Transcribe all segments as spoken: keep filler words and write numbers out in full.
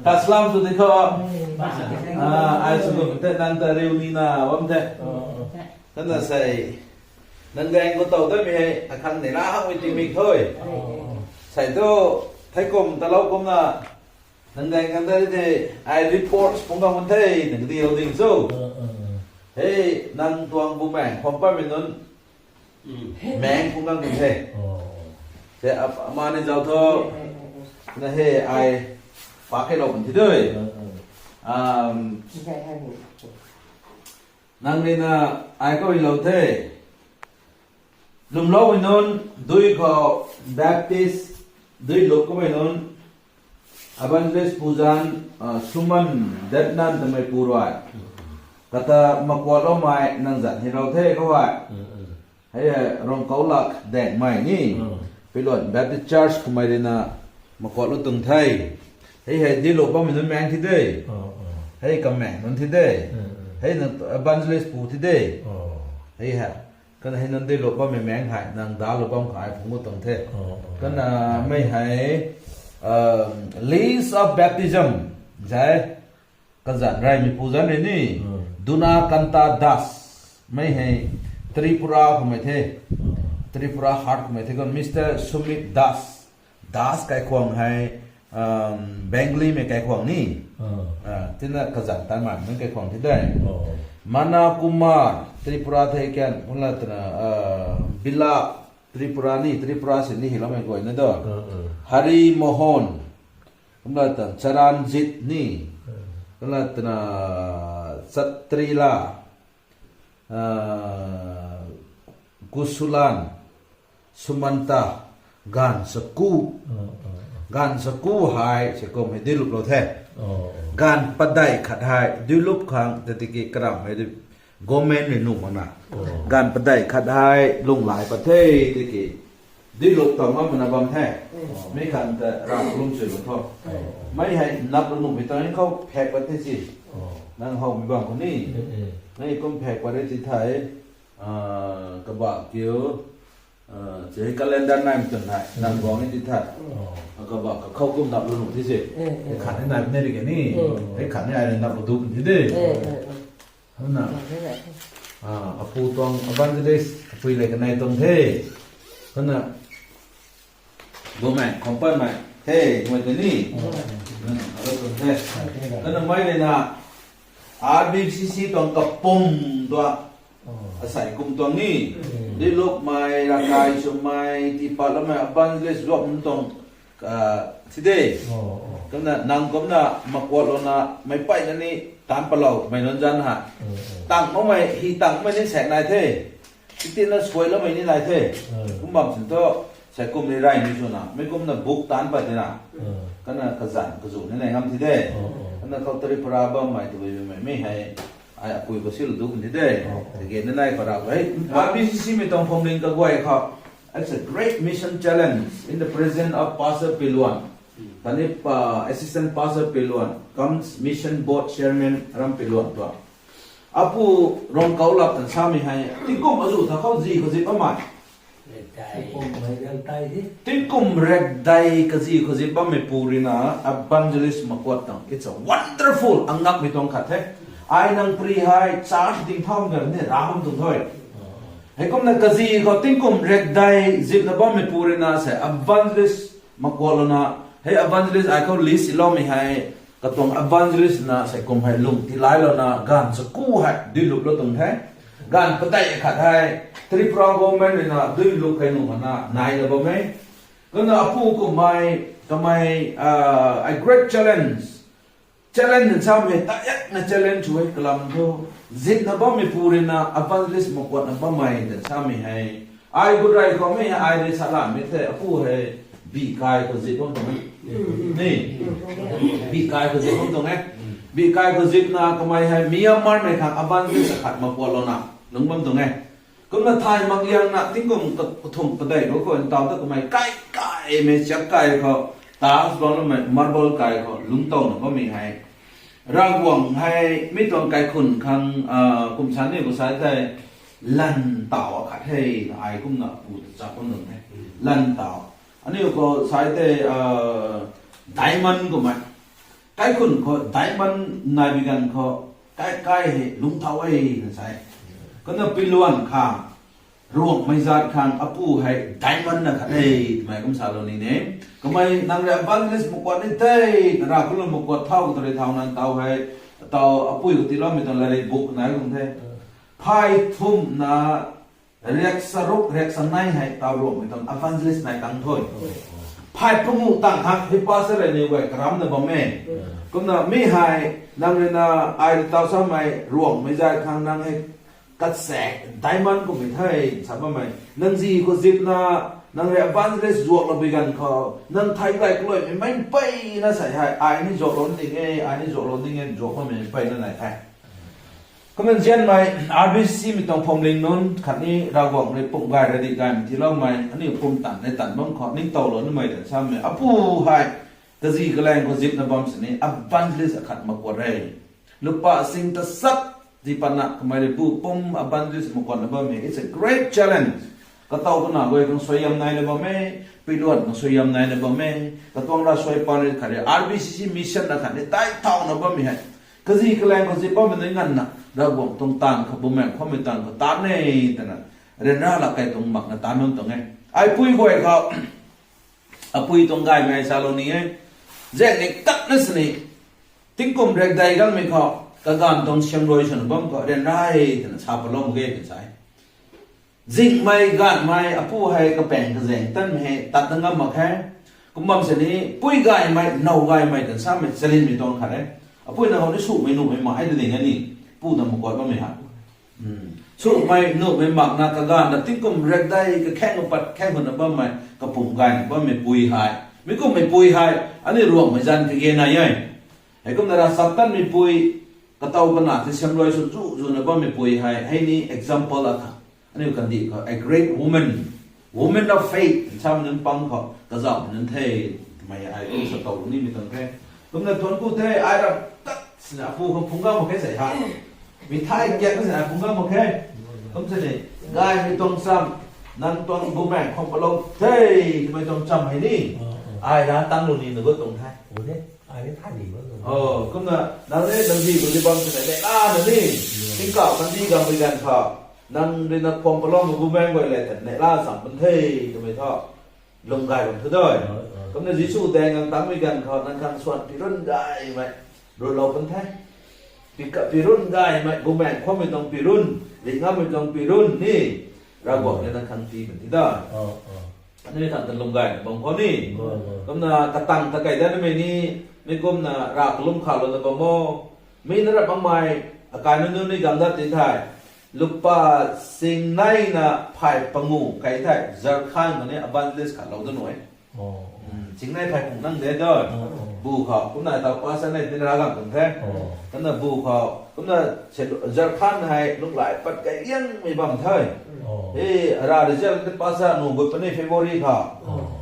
Kaslam tu di kho. Ah, ai sw kum te nang ta riu ni na bam the. Kana sei. Nang dang ko tau da mi hei, akhang ni la hak mi ti mi thoi. Sei tu, thei kum ta lou kum na. Nang dang kan da de, ai reports pung ka mun the, nang di lo ding so. Hei, nang tuang bu meng, khom pa mi nun. Meng pung ka mun the. Se, ap-, ama ni zau tho. Na he, ai, pa ke lou pun thi doi. Um, nang ni na, ai ko i lou the. Lwmlou i nun, dui khou Baptist, dui luk khou mei nun, Evangelist Pujan, ah, Suman, Detnan ta mei pu rui. Kata makuat lou mei nang zan hi rou the khou ai. Hei, eh, Rongkau lak deng mei ni. Piluan Baptist Church khou mei rui na makuat lou tuang the. Hei, hei, dui luk bam mei nun meng thi de. Hei, kam meng nun thi de. Hei, nang Evangelist pu thi de. Hei, hei. Kana hei nang dui luk bam mei meng hei, nang da lou bam kha ai phung gu tuang the. Kana mei hei, um, list of baptism, zai, kazan rei mi pu zan rei ni, Duna Kanta Das, mei hei Tripura khou mei the, Tripura Heart khou mei the, kan Mister Sumit Das, Das kaikhwang hei, um, Bengali mei kaikhwang ni. Ah, tina kazan tan man nang kaikhwang thi de. Mana Kumar, Tripura the kan, kumla tana, uh, Bila, Tripura ni, Tripura si ni hilou mei guay na do. Hari Mohan, kumla tan Charanjit ni, kumla tana Chatrila, ah, Kusulan, Sumanta, Gansaku. Gansaku hei, se kum hei dui luk lou the. Gan padei khat hei, dui luk khang, ta tiki karam hei dui, government ni nuh mak na. Gan padei khat hei, lung lai pat the, tiki. Dui luk tau ngam mana bam the. Mei khan ta ram lum sui lou tho. Mei hei nap lou nuh mei tang khou phek pat the si. Nang how mei bam khou ni. Mei kum phek pat re ti thei. Ah, kaba kiu. Ah, se calendar nai mei tun hei. Nang guang ni ti thei. Kaba ka khou kum nap lou nuh ti si. Hei khan ni nai mei ri ke ni. Hei khan ni ai nap lou du ti de. Hana, ah, apu tuang evangelist, apui le kanei tuang the. Hana, bu mei, khompan mei, the, mei te ni. Hana, alo tuang the. Hana, mei le na, R B C C tuang kapum tuang, asei kum tuang ni. Diluk mei, Rakai sw mei, tipat lam mei, evangelist zuak nunc tuang, ah, thi de. Kumna nang kumna makuat lou na, mei pey na ni, tan palou, mei nunc zan ha. Tang mak mei, hi tang mei ni sek nai the. Titi na suai lou mei ni nai the. Kum bam sin thu, sek kum ni rai ni sw na, mei kumna buk tan pat di na. Kana kazan, kazu ni nai ngam thi de. Kana khou Tripura bam mei, tu mei, mei hei. Ai apui ko si lu du kum thi de. Again, na nai para ko. Hey, R B C C mei tuang phwamling kaguay khou. It's a great mission challenge in the presence of Pastor Pilwan. Tani pa, Assistant Pastor Pilwan, comes Mission Board Chairman Ram Pilwan tuang. Apu Rongkau lap tan sa mei hei, tingkum azu tha khou zi khou zip amei. Tingkum rek dai kazi khou zip bammei pu rui na evangelist makuat tang. It's a wonderful, angak mei tuang khat the. Ai nang pri hei, church ding tham gar ni, ra bam tuang thoi. Hei kumna kazi khou tingkum rek dai zipna bammei pu rui na se evangelist makuat lou na. Hei evangelist ai khou list ilou mei hei. Katuang evangelist na sei kum hei lung ti lai lou na, ganv saku hei dui lup lou tuang the. Ganv padeih khat hei, Tripura government rui na dui lup kai nuh mana nai la bam e. Kumna apu kummei, kamei, ah, a great challenge. Challenge nsa mei, tayakna challenge sw e kalam thu. Zipna bammei pu rui na evangelist makuatna bammei ta sa mei hei. Ai gut rey khou mei hei, ai rui sa lan mei the, apu hei, bihkai khou zip bam tuang e. Ni, bihkai khou zip bam tuang e. Bihkai khou zipna kamei hei, Myanmar mei khang evangelist akhat makuat lou na, lung bam tuang e. Kumna thay mak liang na, tingkum ka-, kathumh padeih khou khou ntaw ta kamei kai, kai mei siak kai khou, tiles bam lou mei, marble kai khou, lungctowna bammei hei. Ravguangc hei, mi tuang kaikhun khang, ah, kum san ni khou sa thei, lan taw akhat hei, ai kumna pu ta chap bam tuang e. Lan taw. Aniu khou sa thei, ah, diamond kummei. Kaikhun khou diamond nai bi ganv khou, kai kai hei lungc thau e na sa e. Kumna piluan khang, Ruangmei zat khang apu hei diamond na khat e, twmei kum salou ni ne. Kamei nang rui evangelist makuat ni tei, na ra khulou makuat thau, kata rui thau nan tau hei, tau apui khou tiiloumei tuang latrik book nai kum the. Phay thumh na riak saruk, riak sanei hei tau Ruangmei tuang evangelist nai tang tho. Phay panguh tang khang hei pastor rui ni guay karam na bam e. Kumna mi hei, nang rui na, ai rui tau samei Ruangmei zat khang nang hei, katsek diamond kummei the, sa bammei. Nang zi khou zipna, nang rui evangelist zuaklou bi ganv khou, nang thei gay kaluaimei mei mpeyna sei hei, ai ni zuaklou ning e, ai ni zuaklou ning e, zuak bammei mpeyna nai the. Kumna nzianmei, R B C mei tuang phuamling nunc khatni Ravguangc rui pumh gay radi gaymei tiiloumei, aniu pumtan ni tan bam khou, ningtowlou nimei tan samei. Apu hei, kazi kalaeng khou zipna bam sini, evangelist akhat makuat e. Lupa sing tasat di patna kamei rui bu pum evangelist makuatna bammei. It's a great challenge. Katow kana guay khang suaihiam naina bam e, piluan khang suaihiam naina bam e, katuang ra suai pan rui khat rui R B C C mission na khat ni tai thauna bammei hei. Kazi kalaeng khou zip bammei nunc nganvna, Ravguangc tuang taanv khou, bumaengh khoumei taanv khou taan e, twna, ryanra lak kai tuang makna taan bam tuang e. Ai pui guay khou, apui tuang gaymei salou ni e. Zaeng ni katna sini, tingkum riakdei gangmei khou, kaganv tuang siamruai swna bam khou, ryanra e, twna sa palou mak ge, twna sa e. Zinghmei, ganhmei, apu hei kapaeng kazaeng tanmei hei, tat na ngam mak khe. Kum bam sini, pui gaymei, now gaymei, tan samei, chalinmei tuang khat e. Apui na khou ni sumei nuhmei mak hei ta ding e ni, pu na makuat bammei ha. Sumei nuhmei makna kaganv na tingkum riakdei, kakhaeng kapat, khaeng hwna bammei, kapumh gayna bammei pui hei. Mi kummei pui hei, aniu Ruangmei zan kage nai e. Heikumna ravchaptatmei pui, katow kana tei siamruai sw zu zuna bammei pui hei, hei ni example akhat. Aniu kandih khou, a great woman, woman of faith, samei nunc pang khou, kazauhmei nunc the, twmei ai kum sa tow nimei tuang the. Kumna thuanc ku the, ai ram tat sina apu khang phungc gam mak khe sei ha. Mi thai kiak sina ai phungc gam mak khe. Kum sini, gaymei tuang cham, nang tuang bumaengh khang palou the, twmei tuang cham hei ni. Ai ra tang lou ni na gut tuang the. Kumna, nang ni, nang di khou di bam sini, neihla na ni. Tingkauh kandih gangmei ganv khou, nang rui na khang paloumei bumaengh guay le tan neihla cham pan the, twmei thu. Lung gay bam thu doi. Kumna Jisu daeng gang tangmei ganv khou, nang khang swan pirun gaymei, runlou pan the. Pi ka-, pirun gaymei, bumaengh khoumei tuang pirun, ringcngammei tuang pirun ni, Ravguangc ni nang khang tii pan thi doi. Aniu thangc ta lung gayna bam khou ni. Kumna katang ta kai dat namei ni, mi kumna rav kalum khalouna bam o. Mi na rat makmei, akai nunc nunc ni gang dat ti thei, lupa singneina phay panguh kai thei, Jharkhand khou ni evangelist khat lou dat nuh e. Singnei phay panguh nang de doi. Bu khou, kumna tau pastor nei tin rav gang kum the. Kumna bu khou, kumna Jharkhand hei lunghlaic pat kai liangmei bam the. He, ara result ti pastor nu gut puni February khou.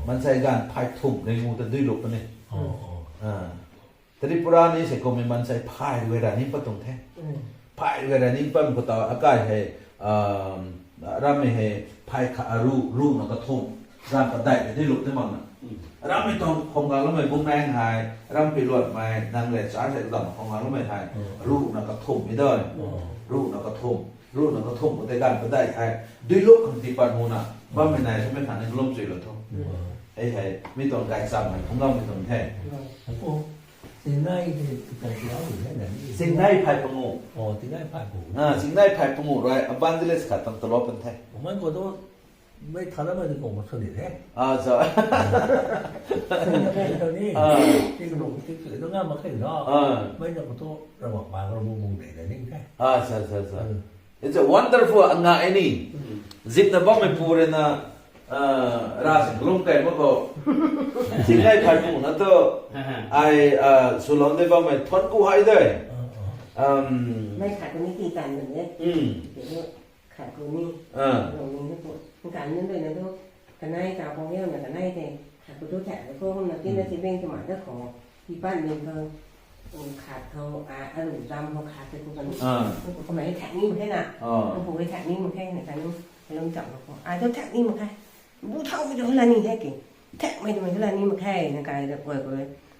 Mansei ganv phay thumh ringu ta dui luk puni. Tripura ni se kummei mansei phay rui ra ning pat tuang the. Phay rui ra ning pat khou tau akai hei, rammei hei phay khat, ruh, ruhna kathumh, ganv padeih ta dui luk te makna. Rammei tuang khwang gangloumei bumaengh hei, ram piluatmei, nang le church hei dam khwang gangloumei hei, ruhna kathumhmei doi. Ruhna kathumh, ruhna kathumh khou tei ganv padeih hei, dui luk khang tii pat muna, bammei nai samei khatni kalum chuilou thu. Hei hei, mi tuang gaychamv hei phungc gammei tuang the. Singnei phay panguh. Singnei phay panguh rui evangelist khat tang talou pan the. Mei tha lamei ni kung ma sw ni the. Sw ni the tw ni. Ti kanu ti sw tu ngam mak khe na. Mei na khou thu Ravguangc pang khou bu bung de na ning the. It's a wonderful, anga e ni. Zipna bammei pu rui na, ra sin lum kai mak khou. Singnei phay panguh na thu, ai, swlou de bammei thuanc ku hei de. Mei khat khou ni ti tan bam e. Khat khou ni, lung ni thu, nkan nunc rui na thu, kanei ta pang yau na kanei tei, khat khou thu thak khou kumna tina si beng twmei ta khou, pi pat ning khou, khat khou, aru dam khou khat tei khou kan, khou kamei thak ni mak khe na, khou thak ni mak khe na kan, kalum cham khou, ai thu thak ni mak khe, bu thaumei tu la ni the ki, thakmei twmei thu la ni mak khe na kai da koi koi,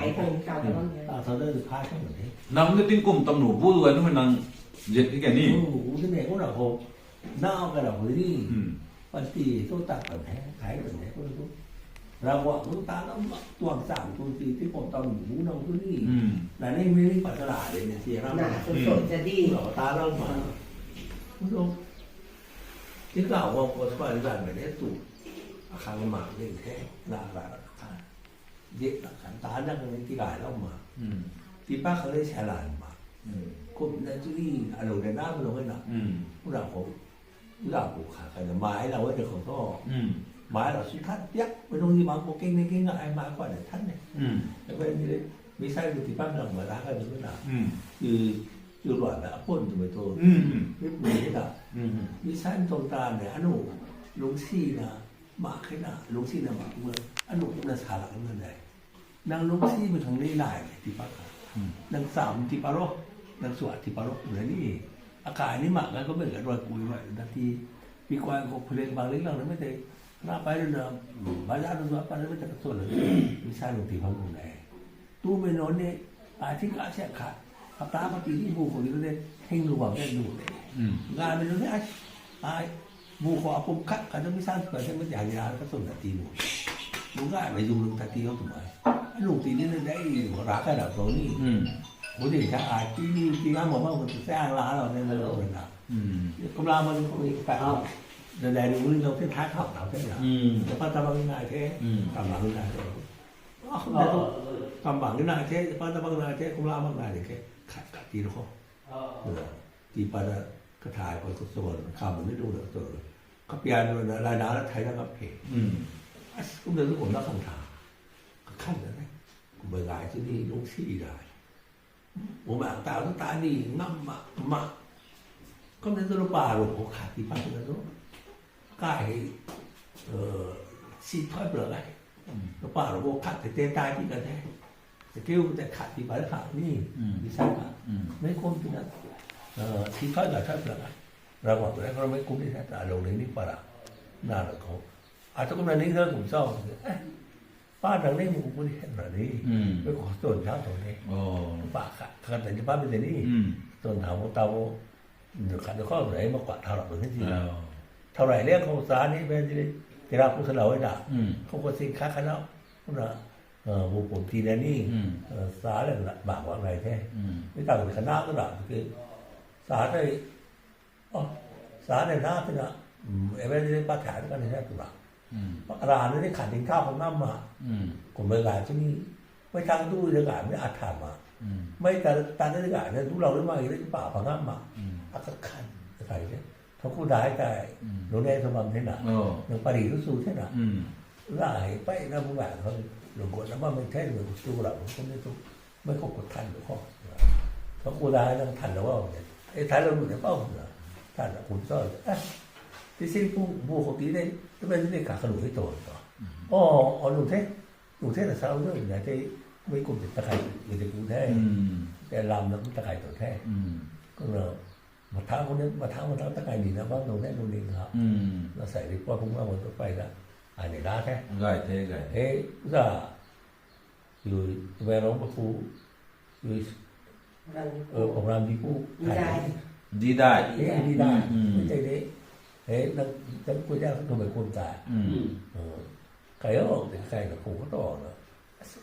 Ai kum ta ta bam e. Ta ta da phai ta bam e. Nang de tingkum tam nu bu du ga nu nang zet ki ka ni. U, u de ne ko na ko. Na ka na ko ni. Hmm. Panty tu tak kan he, kai kan he ko tu. Ravguangc tu ta na ma tuang chang tu ti tingkum tam nu bu na ko ni. Hmm. Na ni mi ni pa ta la de ni ti ram. Na, tu so ja di. Ro ta la ma. Ko tu. Ti ka wa ko swa ri zan me ne tu. A khang ma ni he. La la la. Di la kan ta na kan ti la la ma. Hmm. Ti pa khang ni sa la ma. Hmm. Kum na tu ni, a lo de na lo na. Hmm. Ko na ko. Lau ku kha kha na mai lau de khou tho. Hmm. Mai lau sw than piak, mei nung ni bang ko keng ne keng ai mai khwan de than ne. Hmm. Ai khwan ni le, mi sai ku ti pan lau ma ra kha de na. Hmm. Yu, yu luan na apun tu mei tu. Hmm, hmm. Mi pui ni na. Hmm, hmm. Mi sai tong ta ne, anu, lungsi na, ma khe na, lungsi na ma ku, anu na sa la na de. Nang lungsimei khang ni nai ti pat kha. Hmm. Nang cham ti pat ro, nang sua ti pat ro, na ni. Akai ni mak ngai ko mei ka rui kui rui, na ti. Mi kuan khou phulen bang ling lang na mei tei. Na pai rui na, bazar rui na pai rui mei tei ka tuan na. Mi sa lung ti bam lung na e. Tu mei nunc ni, ai thing ka siak khat. Hapta khat ti ni bu khou ni na de, thing lu bam de lu de. Hmm. Ngai mei nunc ni, ai, ai, bu khou apum khat, khat na mi sa tu ka se mei tei, ai ni ra ka tuan na ti lu. Lu ngai mei lu lung ta ti hou tu mei. Ai lung ti ni na de, lu ra kai ra tu ni. Hmm. Hu di sa ai ti ni, ti na mo ma, hu tu sa la la ne, la la na. Hmm. Kum la ma ni kum ni ka. Ah. Da dai ni hu ni lo, thei thai khau na the na. Hmm. Da pa ta bang ni nai the. Hmm. Kam bang ni nai the. Ah, kum da tu. Kam bang ni nai the, pa ta bang nai the, kum la bang nai the. Khat khat ti lo khou. Ti pat na, kathai pat khou tuan, kam ni lu na tuan. Kapian rui na, lai na la thei na kap the. Hmm. As, kum da tu kum na khang tha. Kakhan na ne. Kum bai gay tu ni lungsi dai. Bumaengh taw tu ta ni ngam ma, ma. Kum na tu lu pa ru khou khat ti pat na tu. Kai hei, eh, si thoi pla lai. Hmm. Lu pa ru khou khat te te tai ti ka the. Te kiu te khat ti pat khat ni. Hmm. Di sa ka. Hmm. Mei kum ti na, eh, si thoi la thoi pla lai. Ravguangc tu na khou mei kum ni sa ta lo ni ni pa ra. Na la khou. A tu kum na ni na kum chau. Eh. Pa nang ni mu kum ni hen ra ni. Hmm. Mei khou tuan thau tu ni. Oh. Pa khat, khat ta ni pa mei te ni. Hmm. Tuan thau mo ta mo. Ndu khat ndu khou rui ma kuat thau la tu ni ti. Oh. Thau rai le khou sa ni ben di, tira pu sa lou na. Khou khou sin kha kha na, na, bu pum ti na ni, sa le na ba guang rai the. Mi ta khou ni kha na tu na, tu ke, sa te, sa ne na te na, evangelist pa tha kan ni na tu na. Ara ni ni khat ding tha khou ngam ma. Kum mei gay tu ni, mei thang tu de gay ni a tha ma. Mei ta, ta de gay ni du lou ni ma, i de pa pa ngam ma. A ka khan, ka kai de. Thangku dai tei, lu ne thu bam the na. Nang pari tu su the na. Ra hei pei na bu gay khou, lu guan na bam mei the, lu tu la, lu kum ni tu. Mei khou khou than lu khou. Thangku dai nang than lou a de. E than lou lu de pau na. Than na kum sa. Ti sin pu bu khou ti de, tu ben ni kha kha lu hei to to. O, o lu the. Lu the na sa lu de na te, mei kum te ta kai, mei te pu the. Te lam na kum ta kai tu the. Kum na, mathang kum ni, mathang, mathang ta kai ni na bam tu the, lu ni na. Na sai ri pa kum na bam tu pei na. Ai ni la the. Gay the, gay the. E, za, Yui, Tumerong papu, yui, Program dipu, Didai. Didai. Eh, Didai. Mei tei de. Eh, nang, nang kua ja, nang mei kum ta. Kai o, te kai na kum khou to na.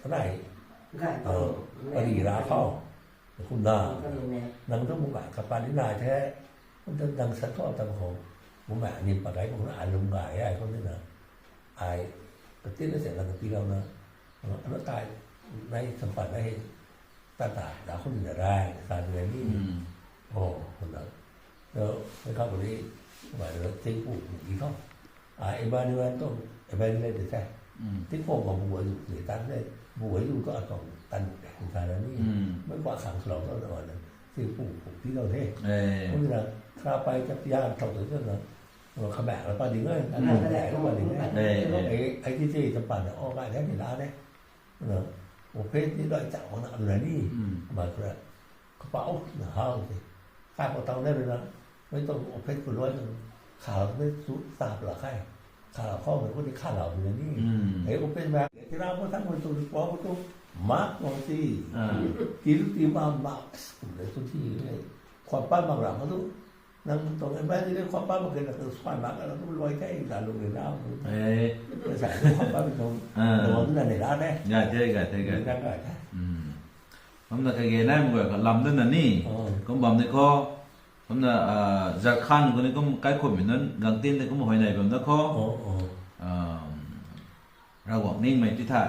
Anai. Pari ra khou. Kum na. Nang tu mung ka, ka pari na the. Kum ta nang san khou ta khou. Mung ma ni pa dai kum na, ai lum ga, ai kum ni na. Ai, ka tin na se na ka pi lou na. Ano tai, nai sampan na hei, ta ta, da khou ni na rai, ta ni ni. O, khou na. So, mei kha khou ni, mei na ting pu, pu ki khou. A, Emmanuel tu, Emmanuel de the. Ting pu khou bu a zu, ni tan de, bu a zu tu a tuang tan de, ta na ni. Mei pa khang slou tu na, ting pu, pu ki lou the. Khou ni na, kha pai ta pia, thau tu na, kha bak la pa ding e, kha bak la pa ding e. Ai ti ti ta pa na, o, kai de ni la de. Na, office ni doi chau na, na ni. Ma kra, kapau na hau te. Kai khou tau de na, mei tuang office khou luai na, kha mei su ta pla kai. Kha khou mei khou ni kha lau na ni. Ei office ma, ti ra mo thang mei tu ni pa mo tu, ma tuang ti. Ti lu ti ma, ma, kum le tu ti le. Khwan pat mak ra ma tu. Nang tuang evangelist khwan pat mak khe na, tu suai mak ka na, tu luai the, ta lu ni na. Sa tu khwan pat mak tuang, tuang na ni la de. Gay the, gay the, gay. Ni na gay the. Kum na kage nai mei guay kha lam dana ni. Kum bam ni khou. Kum na, ah, Jharkhand khou ni kum kaikhunmei nunc, gang tin ni kum huayney bam da khou. Ah, Ravguangc ningmei ti tha.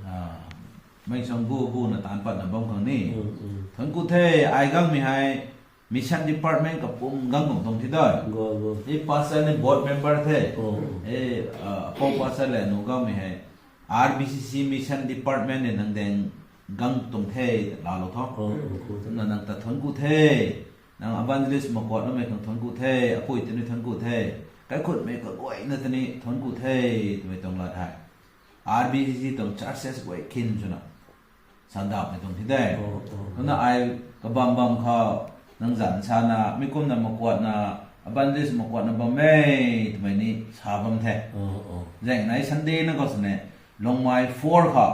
Ah, mei sang gu gu na taanc patna bam khang ni. Thangc ku the, ai gangmei hei mission department kapum gang kum tuang thi dai. Ei pastor ni board member the. Ei, ah, pou pastor le nu gangmei hei R B C C mission department ni nang daeng gang tuang the, laalou tho. Na nang ta thangc ku the. Nang evangelist makuat namei khang thangc ku the, apui tini thangc ku the. Kaikhunmei kaguayna tini thangc ku the, twmei tuang lat hei. R B C C tuang churches guay khin swna. Sandapmei tuang thi de. Kumna ai kabam bam khou, nang zanc sana, mi kumna makuatna, evangelist makuatna bam e, twmei ni sa bam the. Zaeng nai Sunday na khou sini, Longmai four khou,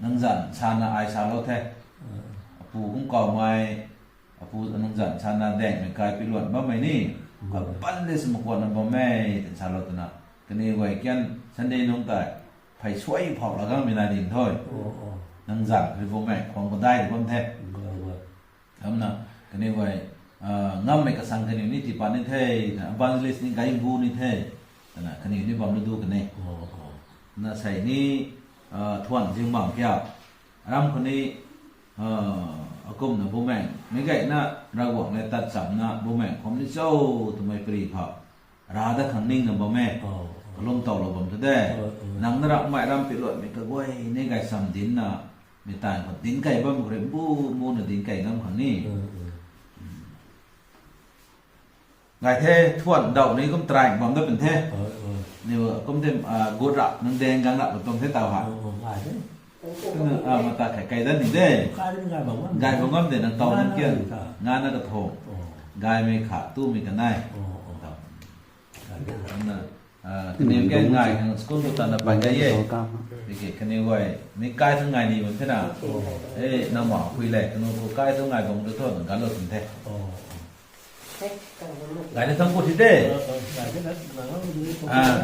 nang zanc sana ai salou the. Apu kum kawmei, apu nang zanc sana daengmei kai piluan bammei ni, evangelist makuatna bam e, twna salou twna. Kaniw guay kian Sunday nungc tei, phey suai phau la gangmei nai ding thu. Nang zanc rui bammei, khwang khou dai rui bam the. Kumna, kaniw guay, ah, ngammei kasang kaniw ni tiipat ni the, twna evangelist ni gay bu ni the, twna kaniw ni bam lu du kan e. Na sei ni, ah, thuan zingbangc kiu. Aram khou ni, ah, akumna bumaengh, meic gayna Ravguangc le tat chamna bumaengh khwan ni cho, twmei pary khou. Ra dat khang ningna bam e. Kalum towlou bam tu de. Nang na ramhmei ram piluanmei kaguay ni gaychamv dincna, mei taanv khou dinc key bam khou rui mbu, mbuna dinc key ngam khang ni. Gay the, thuan daw ni kum try bam dat pun the. Niw kum the, ah, gut ra, nang daeng gang ra tuang the taw ha. Kumna, ah, mata khat key dat ni de. Gay bam ngam de, nang taw nang kian. Nga na kathumh. Gaymei khat, tumei kanei. Kumna, ah, kaniw ke ngai khang school khou tana pat key e. Tiki kaniw guay, mi kai thu ngai ni bam the na. E, nang ma phui le, kaniw khou kai thu ngai bam tu thu, nang ganlou tun the. Gay na thang ku thi de.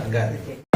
Gay.